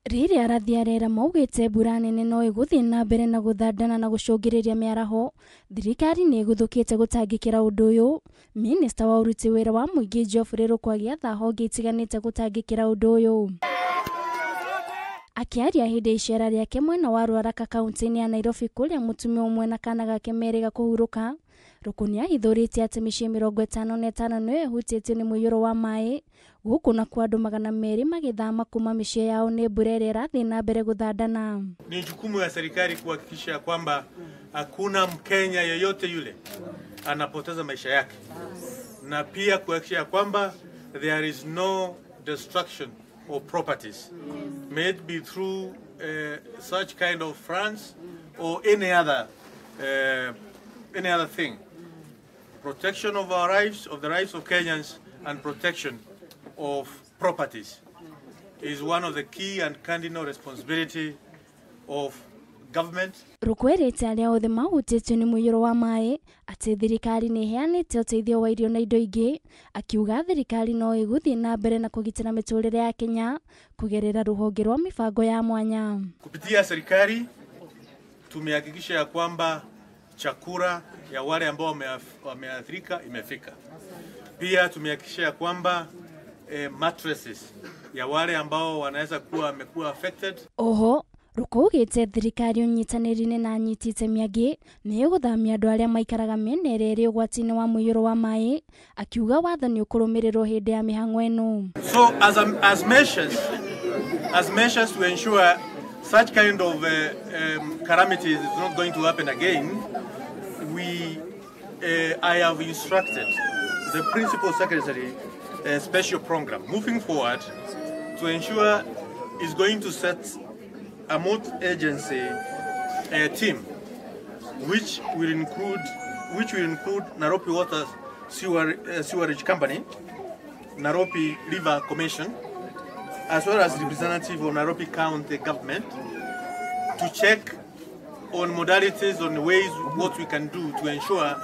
Rĩrĩa arathi arera maugĩte mbura nene no ĩgũthiĩ na mbere na gũthandana na gũcũngĩrĩria mĩaraho, thirikari nĩ ĩgũthũkĩte gũtangĩkĩra ũndũ ũyũ. Minista wa ũruti wĩra wa mũingĩ Geoffrey Ruku agĩatha honge itiganĩte gũtangĩkĩra ũndũ ũyũ. Akĩaria hĩndĩ ya icera rĩake mwena wa Ruaraka kaunti-inĩ ya Nairobi kũrĩa mũtumia ũmwe na kana gake merĩga kũhurũka, Ruku nĩahithũrĩtie atĩ mĩciĩ 55 nĩyo ĩhutĩtio nĩ mũiyũro wa maĩ, gũkũ nakuo andũ 200 magĩthama kuma mĩciĩ yao nĩ mbura ĩrĩa ĩrathiĩ na mbere gũthandana. Ni jukumu ya serikali kuhakikisha kwamba hakuna Mkenya yeyote yule anapoteza maisha yake, na pia kuhakikisha kwamba there is no destruction of properties, may it be through such kind of floods or any other thing. Protection of our lives, of the rights of Kenyans, and protection of properties is one of the key and cardinal responsibility of government. Ruku erĩte arĩa othe mahutĩtio nĩ mũiyũro wa maĩ atĩ thirikari nĩ ĩheanĩte ũteithio wa irio na indo ingĩ, akiuga thirikari no ĩgũthiĩ na mbere na kũgitĩra mĩtũrĩre ya Kenya kũgerera rũhonge rwa mibango ya mwanya. Kupitia serikali tumehakikisha ya kwamba chakula ya wale ambao wameathirika imefika. Pia tumehakikisha ya kwamba mattresses ya wale ambao wanaweza kuwa wamekuwa affected. Oho Ruku augĩte thirikari ũnyitanĩri-inĩ na anyiti itemi angĩ nĩ ĩgũthamia andũ arĩa maikaraga mĩena ĩrĩa ĩrĩ ũgwati-inĩ wa mũiyũro wa maĩ, akiuga watho nĩ ũkũrũmĩrĩrwo hĩndĩ ya mĩhang'o ĩno. So as measures to ensure such kind of calamities is not going to happen again, I have instructed the Principal Secretary a special program moving forward to ensure is going to set a multi-agency team, which will include Nairobi Water Sewerage Company, Nairobi River Commission, as well as representative of Nairobi County Government, to check on modalities, on ways what we can do to ensure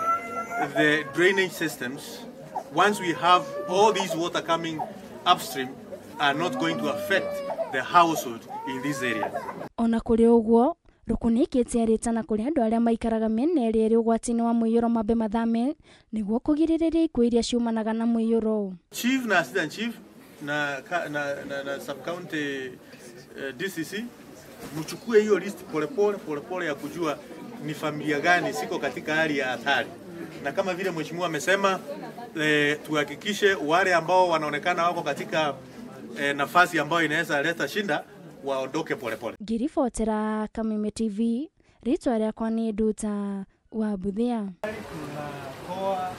the drainage systems, once we have all these water coming upstream, are not going to affect the household in this area. Ona kũrĩ ũguo, Ruku nĩaikĩtie rĩtana kũrĩ andũ arĩa maikaraga mĩena ĩrĩa ĩrĩ ũgwati-inĩ wa mũiyũro mambe mathame nĩguo kũgirĩrĩria ikuũ iria ciumanaga na mũiyũro. Chief na assistant chief na sub county DCC mchukue hiyo list polepole polepole ya kujua ni familia gani siko katika hali ya hatari, na kama vile mheshimiwa amesema, tuhakikishe wale ambao wanaonekana wako katika nafasi ambayo inaweza leta shinda waondoke polepole. Ngiribotera Kameme TV, rĩtwa rĩakwa nĩ Nduta wa Buthia. Tunatoa